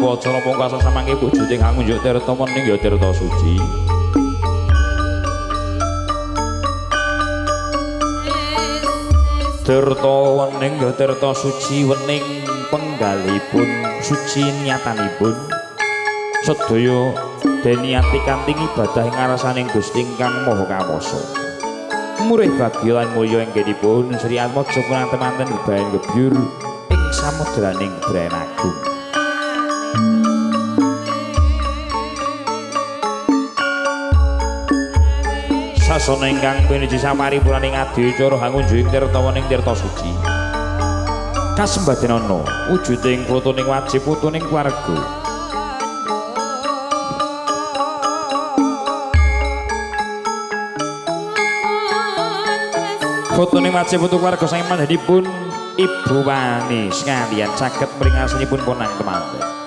Acara pungkasan samangke wujuding hangunjuk tirta wening ya tirta suci. Tirta wening ya tirta suci wening penggalipun suci niatanipun sedaya deniati kanthi ibadah ing ngarsaning Gusti ingkang Maha Kawasa. Murih bagya lan mulya anggenipun Sri Atmaja kurang temanten bebayan gebyur ing samudraning Brayan Agung. Sasana ingkang pinuju saparipurnaning adicara hangunjuhing tirta wening tirta suci. Kasembadanana wujuding fotoning wajib fotoning keluarga. Fotoning wajib foto keluarga saking panjenenganipun Ibu Wani sekalian saged mringasanipun ponang temanten.